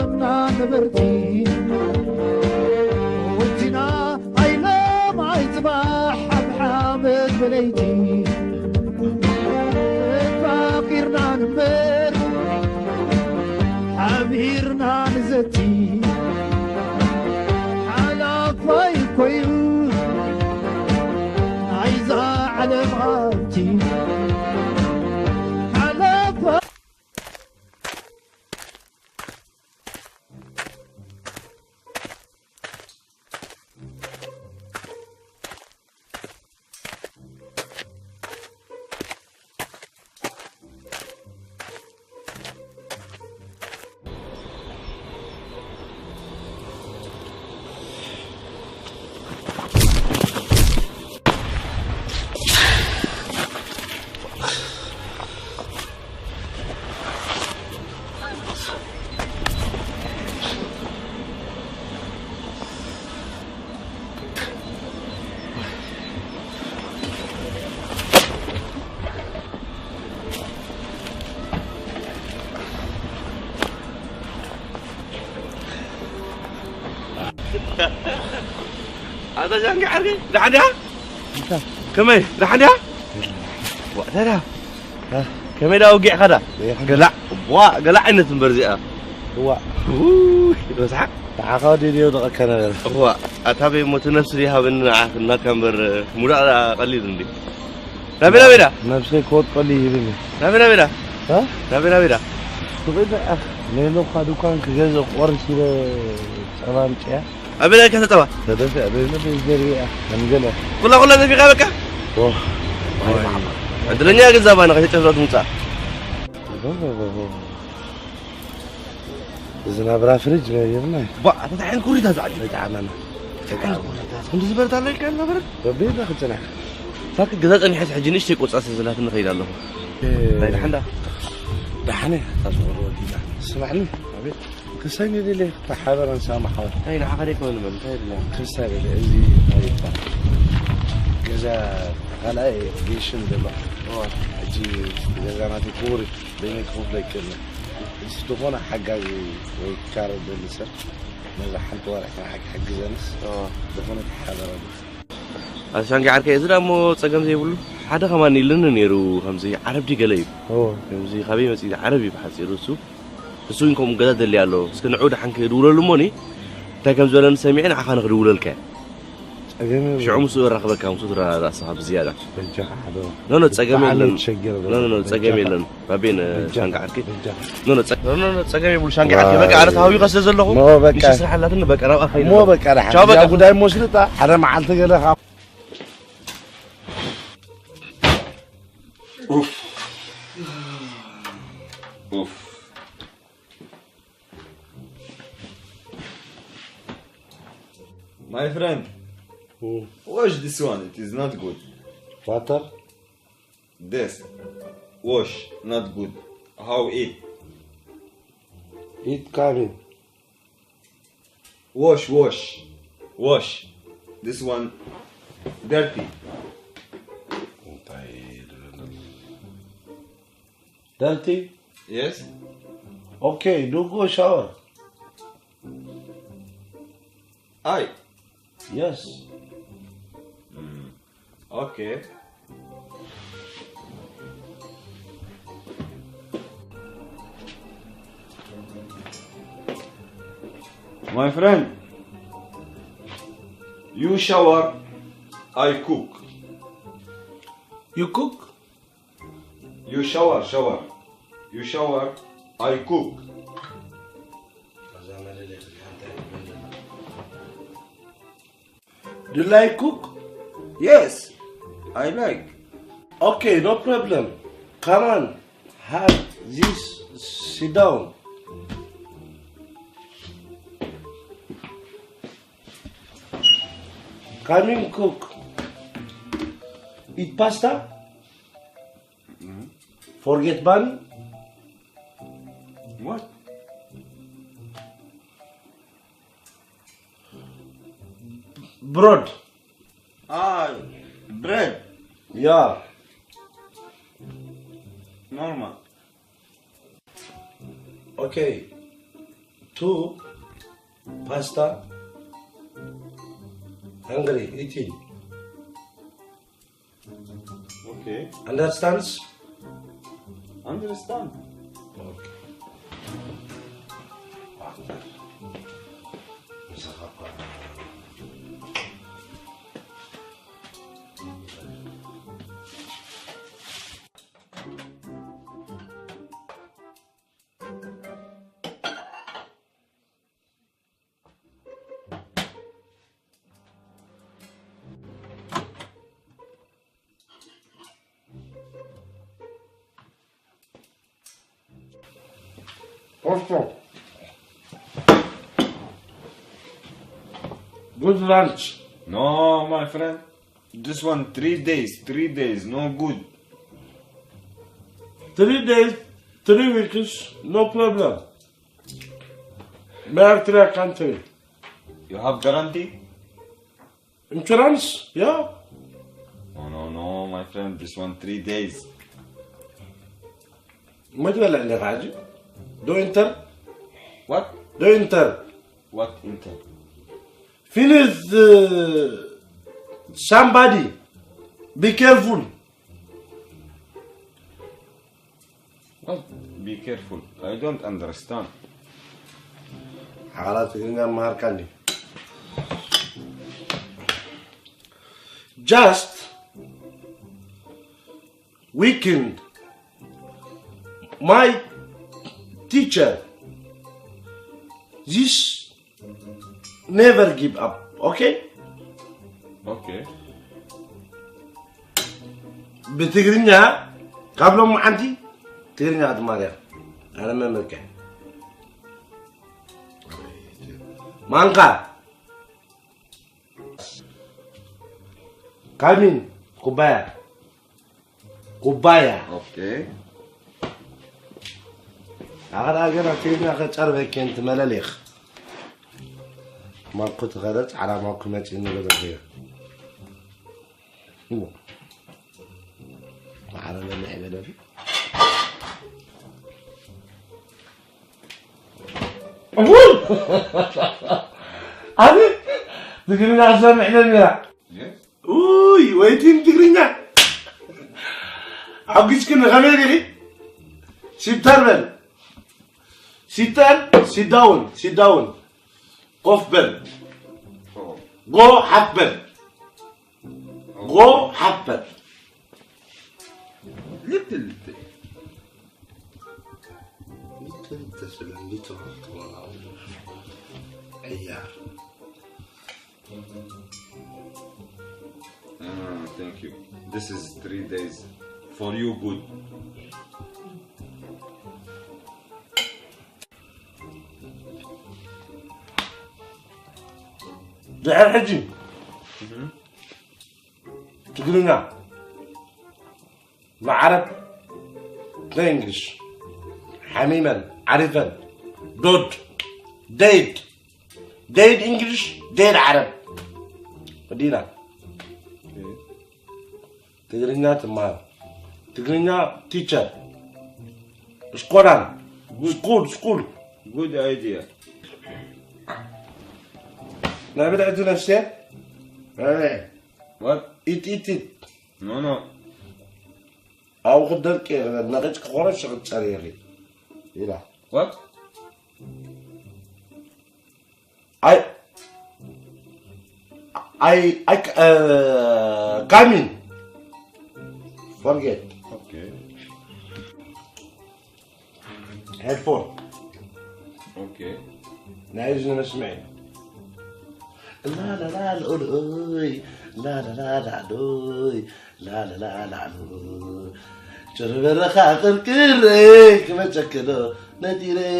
ነበርቲ ወጅና ኣይሎም ኣይፅባሕ ሓብሓበት ብለይቲ ተፋቂርና ንበር ሓቢርና ንዘቲ ሓላፋይ ኮይኑ ናይዛ ዓለም ሃብቲ ሓላፋ ኣታ ሻንቂ ዓርኪ ደሓን ዲኻ? ከመይ ደሓን ዲኻ? ዋእተዳ ከመይ ዳ ውጊዕኻ ዳ? ገላዕ ዋ ገላዕ ዓይነት እምበር እዚኣ ዋ በስሓ ንዓኻ ወዲድዮ ደቐካ ነበረ ዋ ኣታ ቤ ሞት ነፍሲ ዲሃብኒ ንዓኽ እናካ እምበር ሙዳእ ቀሊል እንዲ ናበይ ናበይ ዳ? ነብሰይ ክወጥቀሉ ይብኒ ናበይ ናበይ ዳ? ናበይ ናበይ ዳ? ሜሎኻ ዱኳን ክገዝእ ቆርስ ኢለ ጸባ ኣምጽያ ኣበይ ዳካ ተጸባ? ተደፊ ኣበይ ነብይ ዘሪያ ከምገለ ኩላ ኩላ ዘፊኻ በቃ? ዕድለኛ ግን ዛባና ከይተጨፍራ ትምጻእ እዚ ናብራ ፍሪጅ ነይርና ባ ኣታ እንታይ ዓይነት ኩሪታ ዝዓጅብ ኣይተዓመና ከምዚ ዝበለት ኣለካ ነበረ በቤና ክፅናሕ ሳክ ገዛ ፀኒሐስ ሕጂ ንእሽተይ ቆፃ ስለዘላትኒ ከይድ ኣለኹ ናይ ደሓንዳ ደሓነ ታስቆሮ ወዲና ስማዕኒ ኣቤት ክሳይ ንደለ ተሓበረ ንሳማ ሓወር እንታይ ንዓኻ ደይ ክበል በል እንታይ ይድላ ክሳይ ደለ እዚ ይባል ገዛ ካልኣይ ጌሽን ዘሎ ሕጂ ገዛ ናተይ ክቡር እዩ በይነይ ክኸፍሎ ኣይክእልን ሕጂ ዝኾነ ሓጋዚ ወይ ክካረብ ደሊ ሰብ ነዛ ሓንቲ ወርሒ ንዓይ ክሕግዘንስ ዝኾነ ተሓበረኒ ኣሻንጊ ዓርከይ እዚ ዳሞ ጸገም ዘይብሉ ሓደ ከማን ኢልኒ ነይሩ ከምዚ ዓረብ ድዩ ገለ እዩ ከምዚ ካበይ መጺኡ ዓረብ እዩ ብሓጺሩ እሱ እሱ እውን ከምኡ ገዛ ደሊ ኣሎ እስኪ ንዑ ደሓን ክድውለሉ እሞኒ እንታይ ከም ዝበለኒ ሰሚዐ ንዓኻ ንክድውለልካ እየ ሽዑ ምስኡ እራኽበካ ምስኡ ትረዳዳእ ንስኻ ብዝያዳ በጃኻ ሓደ ኖ ኖ ጸገም የለን ኖ ኖ ጸገም የለን ባቤን ሻንጋ ዓርኪ ኖ ኖ ጸገም የብሉ ሻንጋ ዓርኪ በቃ ኣነ ተሃዊኸ ስለ ዘለኹ ኖ በቃ ንሽ ስራሕ ኣላትኒ በቃ ናብኣ ከይደ ኖ በቃ ቻው በቃ ጉዳይ ሞስልጣ ሓደ መዓልቲ ገለ Oof. Oof. My friend, mm. Wash this one, it is not good. Water? This. Wash, not good. How it? It coming. Wash, wash, wash. This one dirty. Dirty? Yes. Okay, do go shower. I. Yes. Mm. Okay. My friend, you shower, I cook. You cook? You shower, shower. You shower, I cook. Do you like cook? Yes, I like. Okay, no problem. Come on, have this, sit down. Coming cook. Eat pasta? Forget bun? What? Bread. Ah, bread. Yeah. Normal. Okay. Two, pasta, hungry, eating. Okay. Understands? Understand. Okay. Posto. Good lunch. No, my friend. This one three days, three days, no good. Three days, three weeks, no problem. Mertria country. You have guarantee? Insurance? Yeah. No, no, no, my friend. This one three days. ما تبلع لي حاجة. Do enter. What? Do enter. What enter? Finish. Uh, somebody. Be careful. What? Be careful. I don't understand. ሓራ ትግርኛ መሃርካኒ። Just weekend my teacher this never give up, okay? Okay. ብትግርኛ ካብ ሎም ሓንቲ ትግርኛ ክትማርያ ኣነ መምህርከ ማንካ ካሚን ኩባያ ኩባያ Okay. ኣኸዳ ገና ትግርኛ ከጨርበ ኬንት መለሌኽ ማኩ ትኸደ ፃዕዳ ማኩ መፂ ንገዘብዮ ማዕረ በልሕ በለፊ ኣቤት ትግርኛ ክሰምዕ ደሚራ Yes. ውይ ወይቲን ትግርኛ ሓጒስክን ከመይ ዲኺ ሲተር በል ሲተር ሲዳውን ሲዳውን ኮፍ በል Oh. ጎ ሓፍ በል ጎ ሓፍ በል Little bit. Little bit. Ah, thank you. This is three days. For you, good. ድሕር ሕጂ ትግርኛ ንዓረብ ንእንግሊሽ ሓሚመን ዓሪፈን ዶድ ደይድ ደይድ እንግሊሽ ደይድ ዓረብ ወዲና ትግርኛ ትማር ትግርኛ ቲቸር ስኮላን ስኩል ስኩል Good idea. ናይ ብልዕቲ ነፍሴ What? ኢት ኢት ኢት No, no. ኣብኡ ክደርቂ ነቂጭ ክኾነ ሽቕጨር የሪ ኢላ What? ኣይ ኣይ ኣይ ካሚን forget Okay. headphone Okay. ናይ እዝኒ መስምዒ ላላላ ልኡልኡይ ላላላ ላዕሉይ ላላላ ላዕሉ ጭርበረኻ ቅርቅረይ ክመጨክዶ ነጢረይ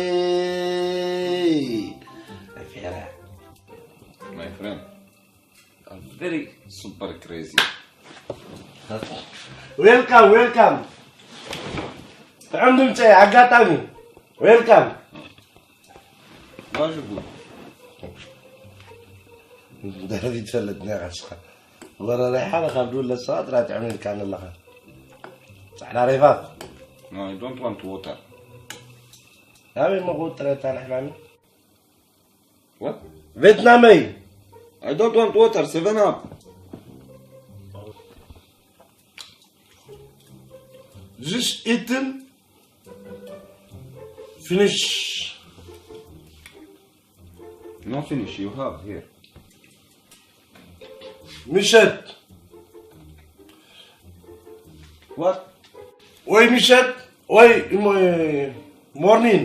ኣፌራ My friend. I'm very super crazy. Welcome, welcome. ጥዑም ድምፂ ኣጋጣሚ welcome. Bonjour. ደረቢ ትፈልጥ ኔራ ንስኻ ጎረረ ሓደ ካብ ድውለ ሰባ ጥራይ ጥዑም ኢልካኒ ኣለኻ ፃዕዳ ሬፋፍ No, I don't want water. ናበይ መኽውጥ ጥረታ ንሕማሚ What? Vietnamese. I don't want water, seven up. This eaten. Finish. No finish, you have here. Michel. What? Oi, Michel. Oi, mo- morning.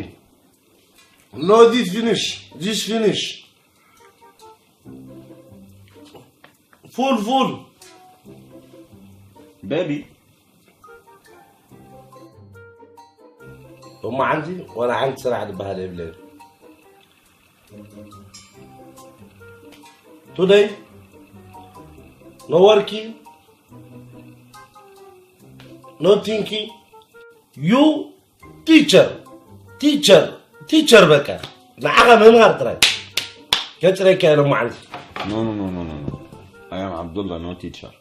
No, this finish. This finish. Full, full. Baby. ሎማዓንቲ ዋላ ሓንቲ ስራሕ ዝበሃል የብለይ። Today, no working, no thinking. You teacher, teacher, teacher በቃ ንዓኻ ምምሃር ጥራይ ከፅረካ ሎማዓንቲ። No, no, no, no, no, no. I am Abdullah, no teacher.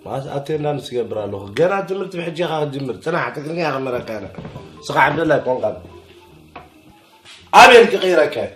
ማስ ኣቴንዳንስ ይገብር ኣለኹ። ገና ትምህርቲ ብሕጂ ኢኻ ክትጅምር። ጽናሕ፣ ትግርኛ ከምህረካ እየ። ንስኻ ዓብደላ ኣይኮንካን። ኣቤል ክቕይረካ እየ።